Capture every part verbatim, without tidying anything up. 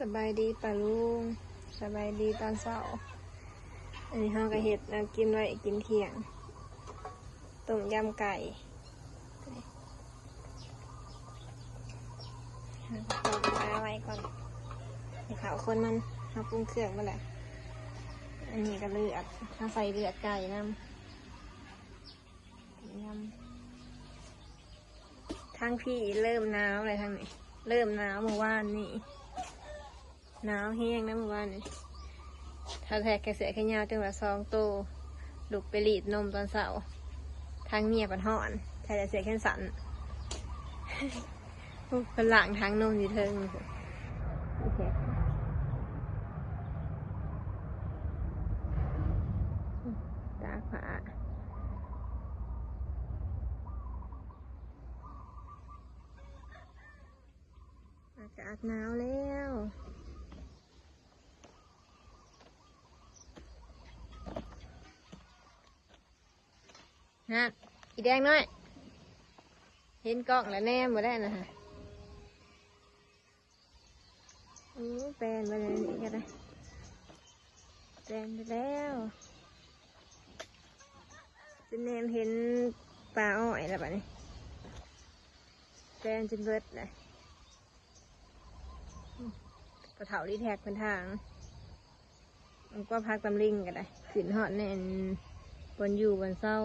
สบายดีป้าลุง สบายดีตอนเช้า อันนี้เฮาก็เฮ็ดแนวกินไว้กินเที่ยง ต้มยำไก่ ต้มปลาไว้ก่อน ให้เขาคนมัน เฮาปรุงเครื่องมาแล้ว อันนี้ก็เลือด เฮาใส่เลือดไก่นำ ยำ ทางพี่เริ่มหนาวเลยทางนี้ เริ่มหนาวเมื่อวานนี้ หนาวแฮงนะเมื่อวานนี้ ถ้าแทกแค่เสื้อแขนยาวจังหวะสองโต ลุกไปรีดนมตอนเช้า ทางเมียปัดฮ้อน ใส่แต่เสื้อแขนสั้น อู้ เพิ่นล้างทางนมอยู่เทิง อีแทก ตากผ้า อากาศหนาวแล้ว ฮะ อีแดงน้อย เห็นกล้องแล้วแนมบ่ได้นะฮะ อู้ แปลนไปแล้วนี่ก็ได้ แปลนไปแล้ว จนแนมเห็นป่าอ้อยแล้วบัดนี้ แปลนจนเบิดเลย ปะเถาดีแท็กเป็นทาง มันก็พักตำลิงก็ได้ ขึ้นฮอดแน่น บนอยู่บนเศร้า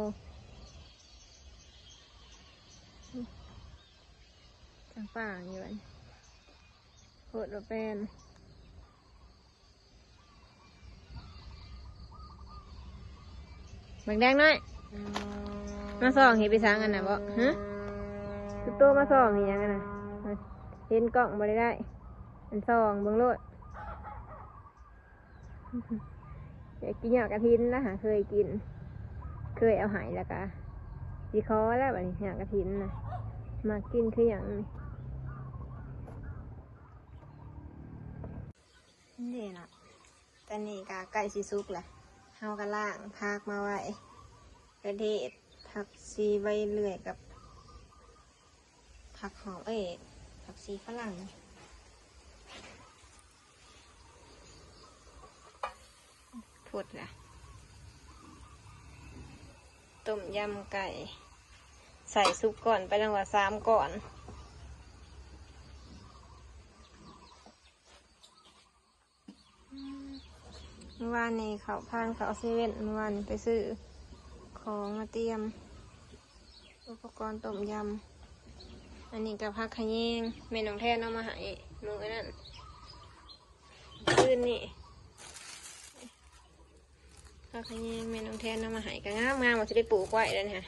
ทางป่าอยู่บัดนี้ โคตรบ่แปลน บักแดงน้อย มาส่องเห็นไปสางอันน่ะบ่ ฮะ คือโตมาส่องอีหยังอันน่ะ เห็นกล้องบ่ได้ได้ อันส่องเบิ่งโลด อยากกินยอดกระถินนะหาเคยกิน เคยเอาให้แล้วกะสิขอแล้วบัดนี้ยอดกระถินนะ มากินคือหยังนี่ นี่เนาะ ตอนนี้ก็ใกล้สิสุกแล้ว เฮาก็ล้างผักมาไว้ กระเทศ ผักชีใบเลื่อยกับ ผักหอม เอ้ย ผักชีฝรั่ง พุดละ ต้มยำไก่ ใส่ซุปก่อนไปตั้งว่าสามก่อน เมื่อวานนี้เขาพานเขาเซเว่น เมื่อวานนี้ไปซื้อของมาเตรียม อุปกรณ์ต้มยำ อันนี้ก็ผักขะแยง แม่น้องแทนเอามาให้มื้อนั้น คืนนี้ ผักขะแยงแม่น้องแทนเอามาให้ก็งามงาม ว่าสิได้ปลูกไว้แล้วนี่ค่ะ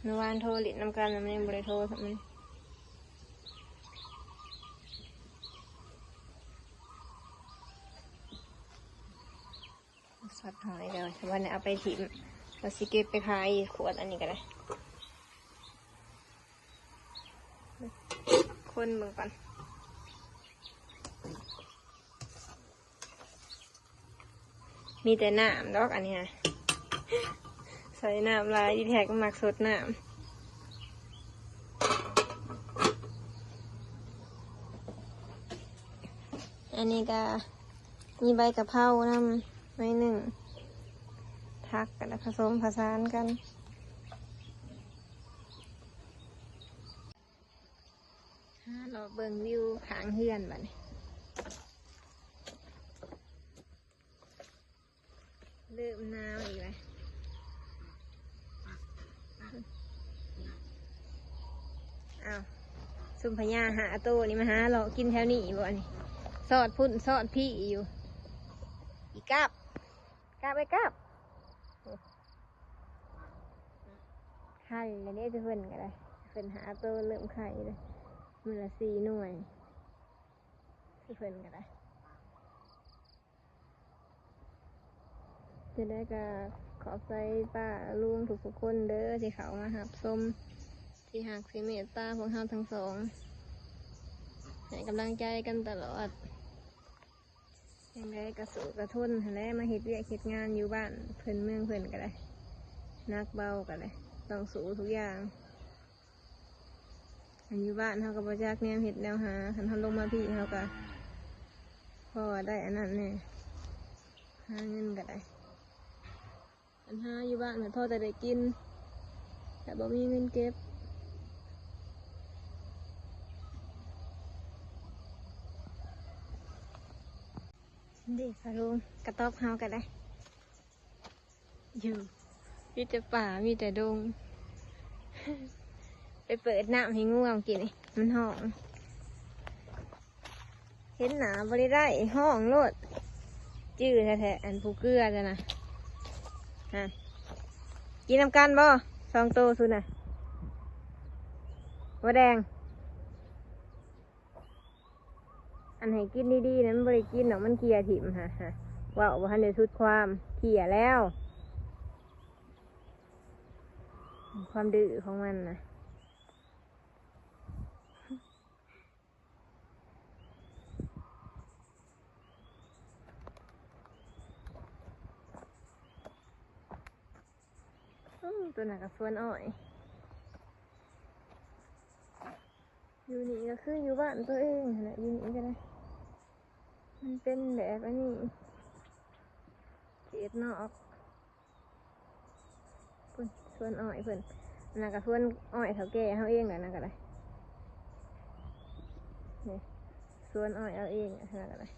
เมื่อวานโทรหลิ้นนำกัน มันยังบ่ได้โทรซ้ำมัน สดหอยเดี๋ยววันนี้เอาไปถิ่ม เราสิเก็บไปขายขวดอันนี้ก็ได้ คนเบิ่งก่อน มีแต่น้ำดอกอันนี้ฮะ ใส่น้ำหลาย อีแทกมักสดน้ำ อันนี้ก็มีใบกะเพรานำหน่อยหนึ่ง ผักก็ได้ผสมผสานกัน หาเลาะเบิ่งวิวข้างเฮือนบัดนี้ เริ่มหนาวอีกแล้ว อ้าว ซุมพญาห้าโตนี่มาหาเลาะกินแถวนี้บ่นี่ สอดพุ้นสอดพี้อยู่ อีกาบ กาบ ไปกาบ ไข่แล้วเด้ เพิ่นก็ได้ เพิ่นห้าโตเริ่มไข่เลย มื้อละสี่หน่วย เพิ่นก็ได้ จะได้ก็ขอบใจป้าลุงทุกๆคนเด้อ ที่เขามารับชม ที่ฮักที่เมตตาพวกเราทั้งสอง ให้กำลังใจกันตลอด จั่งใดก็สู้ก็ทนหั้นแหละ มาเฮ็ดเวียกเฮ็ดงานอยู่บ้านเพิ่นเมืองเพิ่นก็ได้ หนักเบาก็ได้ ต้องสู้ทุกอย่าง อยู่บ้านเฮาก็บ่จักแนวเฮ็ดแนวหา คันเฮาลงมาพี้เฮาก็พอได้อันนั้นแหน่ หาเงินก็ได้ อันหาอยู่บ้านมันพอแต่ได้กิน แต่บ่มีเงินเก็บ เด้อปะลุง กระต๊อบเฮาก็ได้ อยู่ มีแต่ป่า มีแต่ดง ไปเปิดน้ำให้งัวมันกินนี่ มันฮ้อง เห็นหน้าบ่ได้ได้ ฮ้องโลด จื้อแท้ๆ อันผู้เกลือจ้ะนะ ฮะ กินนำกันบ่ สองโตซุน่ะ บ่แดง อันให้กินดีๆ นั้นบ่ได้กินดอก มันเขี่ยถิ่ม ฮะ ฮะ เว้าบ่ทันได้สุดความ เขี่ยแล้ว ความดื้อของมันนะ อืม ตัวนั้นก็สวนอ้อย อยู่นี่ก็คืออยู่บ้านตัวเองนั่นแหละ อยู่นี่ก็ได้ มันเป็นแบบอันนี้ เขตนอก เพิ่นสวนอ้อยเพิ่น อันนั้นก็สวนอ้อยเฒ่าแก่เฮาเองแหละ นั่นก็ได้ นี่ สวนอ้อยเอาเอง อันนั้นก็ได้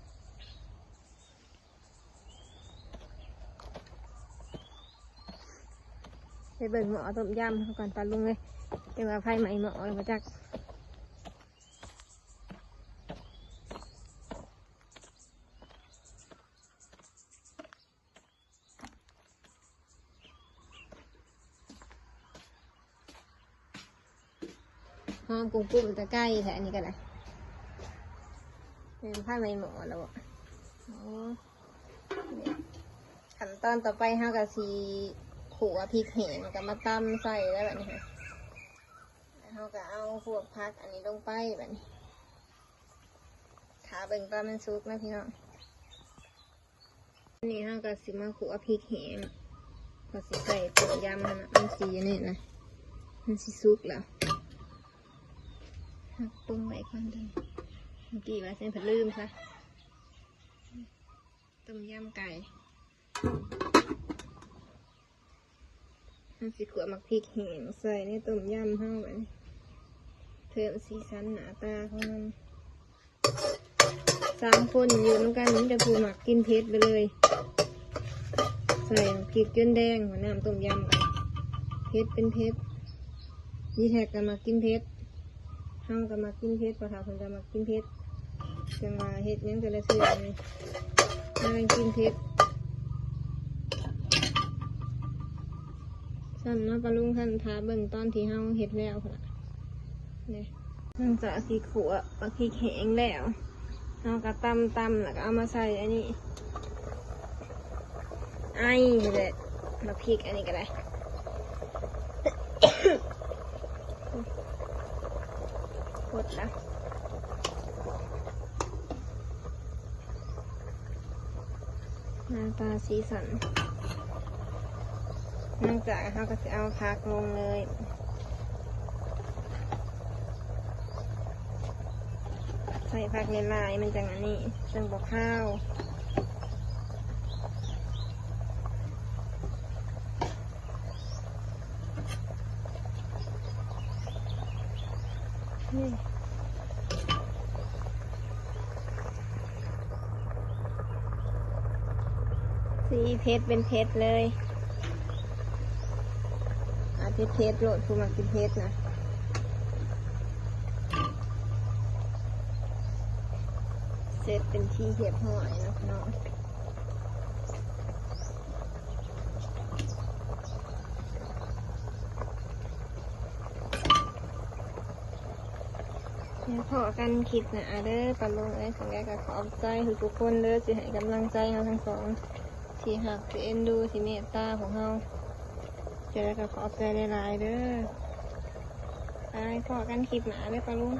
ไปเบิ่งหม้อต้มยำเฮาก่อน ปะลุงเอ้ย จั่งว่าไฟไหม้หม้อแล้วบ่จัก หอมกุ้มๆ แต่ไก่แท้ อันนี้ก็ได้ เป็นไฟไหม้หม้อแล้วบ่ อ๋อ นี่ ขั้นตอนต่อไปเฮาก็สิขั่วพริกแห้ง แล้วก็มาตำใส่แล้วบัดนี้ค่ะ แล้วเฮาก็เอาพวกผักอันนี้ลงไปบัดนี้ ถ้าเบิ่งตอนมันสุกนะพี่น้อง อันนี้เฮาก็สิมาขั่วพริกแห้ง ก็สิใส่ต้มยำหั่นน่ะ มันสิอันนี้นะ มันสิสุกแล้ว หักปรุงไว้ก่อนเด้อ เมื่อกี้ว่าสิลืมซะ ต้มยำไก่ เฮาสิขั่วหมากพริกแห้งใส่ในต้มยำเฮาบัดนี้ เพิ่มสีสันหน้าตาของมัน สามคนอยู่นำกัน มีแต่ผู้มักกินเผ็ดไปเลย ใส่หมากพริกจนแดง หัวน้ำต้มยำกัน เผ็ดเป็นเผ็ด นี่แท็กก็มักกินเผ็ด เฮาก็มักกินเผ็ด พ่อเฒ่าเพิ่นก็มักกินเผ็ด จั่งว่าเฮ็ดหยังแต่ละเทื่อนี่ พากันกินเผ็ด ซั่นเนาะปะลุง คันถ้าเบิ่งตอนที่เฮาเฮ็ดแล้วพุ้นล่ะ นี่ หลังจากที่ขั่วบักพริกแห้งแล้ว เฮาก็ตำๆ แล้วก็เอามาใส่อันนี้ ไอ้แหละ บักพริกอันนี้ก็ได้ หมดละ หน้าตาสีสัน หลังจากเฮาก็สิเอาผักลงเลย ใส่ผักหลายๆ มันจั่งอันนี้ จั่งบ่คาว นี่ สีเผ็ดเป็นเผ็ดเลย อ่ะ เผ็ดๆ โลด ผู้มักกินเผ็ดนะ เสร็จเป็นที่เรียบร้อยแล้วเนาะ แล้วพ้อกันคลิปหน้าเด้อปะลุงเอ้ย จั่งใดก็ขอบใจทุกๆ คนเด้อ ที่ให้กำลังใจเฮาทั้งสอง ที่ฮัก ที่เอ็นดู ที่เมตตาพวกเฮา จั่งใดก็ขอบใจหลายๆ เด้อ ไปพ้อกันคลิปหน้าเด้อปะลุง